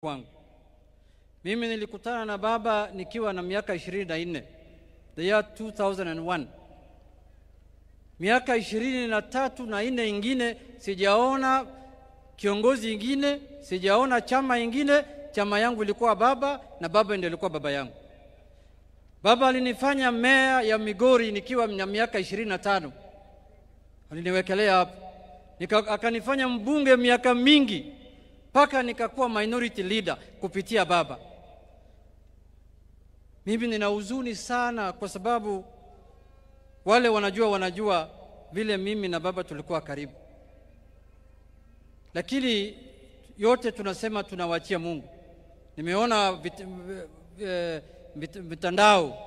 Kwangu. Mimi nilikutana na baba nikiwa na miaka 24, the year 2001. Miaka 23 na nne ingine sijaona kiongozi ingine, sijaona chama ingine. Chama yangu ilikuwa baba na baba ndiye alikuwa baba yangu. Baba alinifanya meya ya Migori nikiwa na miaka 25. Aliniwekelea hapo. Akanifanya mbunge miaka mingi mpaka nikakuwa minority leader kupitia baba. Mimi nina huzuni sana kwa sababu wale wanajua vile mimi na baba tulikuwa karibu. Lakini yote tunasema tunawachia Mungu. Nimeona mitandao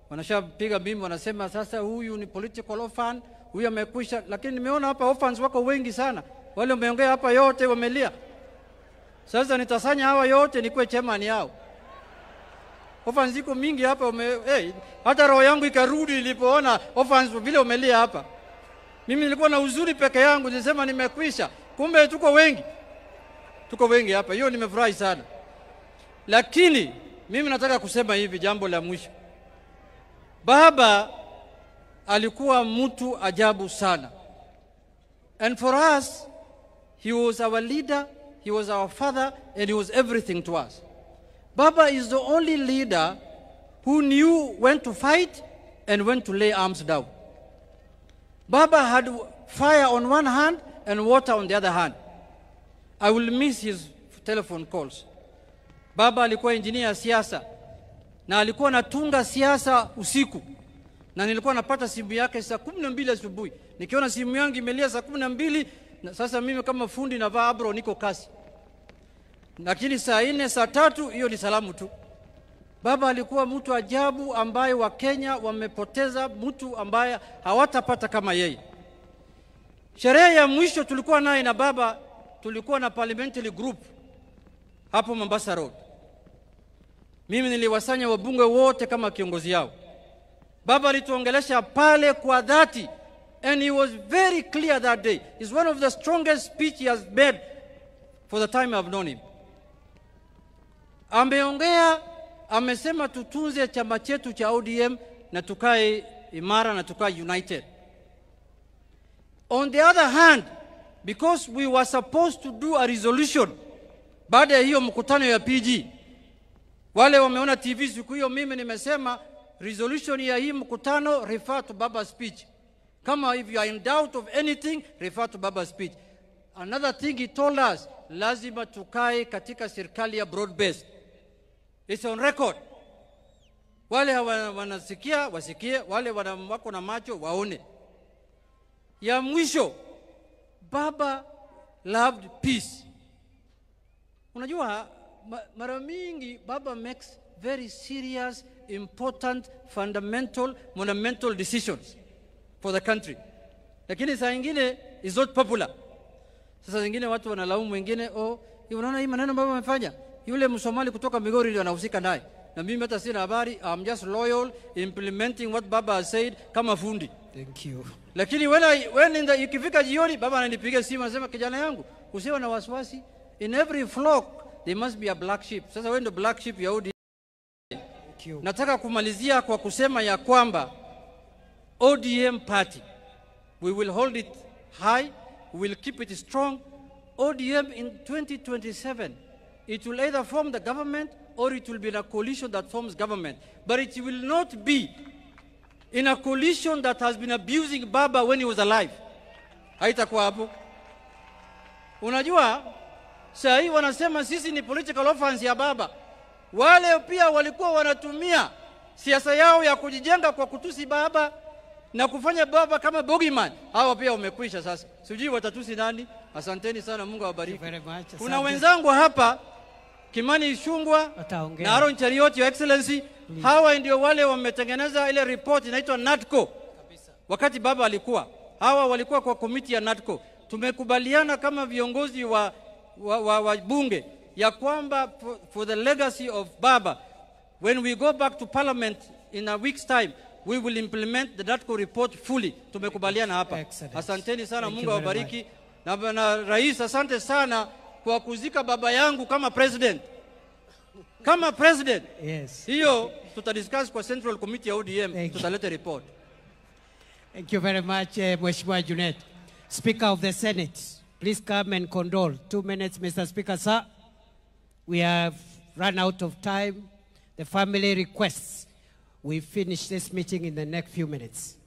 wanashapiga mimi, wanasema sasa huyu ni political orphan, huyu amekwisha. Lakini nimeona hapa orphans wako wengi sana. Wale wameongea hapa yote wamelia. Sasa nitasanya hawa yote nikuwe chairman yao. Orphans ziko mingi hapa hey, hata roho yangu ikarudi nilipoona orphans vile wamelia hapa. Mimi nilikuwa na huzuni peke yangu, nilisema nimekwisha. Kumbe tuko wengi. Tuko wengi hapa. Hiyo nimefurahi sana. Lakini mimi nataka kusema hivi jambo la mwisho. Baba alikuwa mtu ajabu sana. And for us, he was our leader, he was our father, and he was everything to us. Baba is the only leader who knew when to fight and when to lay arms down. Baba had fire on one hand and water on the other hand. I will miss his telephone calls. Baba alikuwa engineer siasa na alikuwa anatunga siasa usiku. Na nilikuwa napata simu yake saa 12 asubuhi. Nikiona simu yangu imelia saa 12, na sasa mimi kama fundi navaa abro niko kasi. Lakini saa 4, saa 3 hiyo ni salamu tu. Baba alikuwa mtu ajabu ambaye wa Kenya wamepoteza mtu ambaye hawatapata kama yeye. Sherehe ya mwisho tulikuwa naye na baba, tulikuwa na parliamentary group hapo Mombasa Road. Mimi niliwasanya wabunge wote kama kiongozi yao. Baba alituongelesha pale kwa dhati, and he was very clear that day. It's one of the strongest speech he has made for the time I've known him. Ameongea, amesema tutunze chama chetu cha ODM na tukae imara na tukae united. On the other hand, because we were supposed to do a resolution baada ya hiyo mkutano ya PG, wale wameona TV siku hiyo, mimi nimesema resolution ya hii mkutano refer to Baba's speech. Kama if you are in doubt of anything, refer to Baba's speech. Another thing he told us, lazima tukae katika serikali ya broad based. It's on record. Wale wanasikia wasikie, wale wako na macho waone. Ya mwisho, Baba loved peace. Unajua mara mingi Baba makes very serious, important, fundamental, monumental decisions for the country. Lakini saa nyingine is not popular. Sasa zingine watu wanalaumu wengine, oh, unaona hii maneno baba amefanya? Yule Msomali kutoka Migori ndio anahusika naye. Na mimi hata sina habari, I'm just loyal implementing what Baba has said kama fundi. Thank you. Lakini when in the ikifika jioni baba ananipigia simu anasema, kijana yangu, usiwe na wasiwasi. In every flock there must be a black sheep. Sasa wewe ndio black sheep ya ODM. Thank you. Nataka kumalizia kwa kusema ya kwamba ODM party, we will hold it high, we will keep it strong. ODM in 2027, it will either form the government or it will be in a coalition that forms government. But it will not be in a coalition that has been abusing Baba when he was alive. Haitakuwa hapo. Unajua, saa hii wanasema sisi ni political orphans ya Baba. Wale pia walikuwa wanatumia siasa yao ya kujijenga kwa kutusi Baba na kufanya Baba kama bogeyman. Hawa pia wamekwisha sasa. Sijui watatusi nani. Asanteni sana, Mungu awabariki. Kuna wenzangu hapa, Kimani Ichung'wah na Aaron Cheruiyot, Your Excellency. Please. Hawa ndio wale wametengeneza ile report inaitwa NADCO. Wakati Baba alikuwa, hawa walikuwa kwa committee ya NADCO. Tumekubaliana kama viongozi wa bunge ya kwamba for the legacy of Baba, when we go back to parliament in a week's time, we will implement the NADCO report fully. Tumekubaliana hapa. Asanteni sana, Mungu awabariki. Na Rais, asante sana kwa kuzika baba yangu kama president, kama president. Yes. Hiyo tutadiscuss kwa Central Committee ya ODM, Thank you. Tutaleta report. Thank you very much, Mheshimiwa Junet. Speaker of the Senate, please come and condole. 2 minutes, Mr. Speaker, sir. We have run out of time. The family requests we finish this meeting in the next few minutes.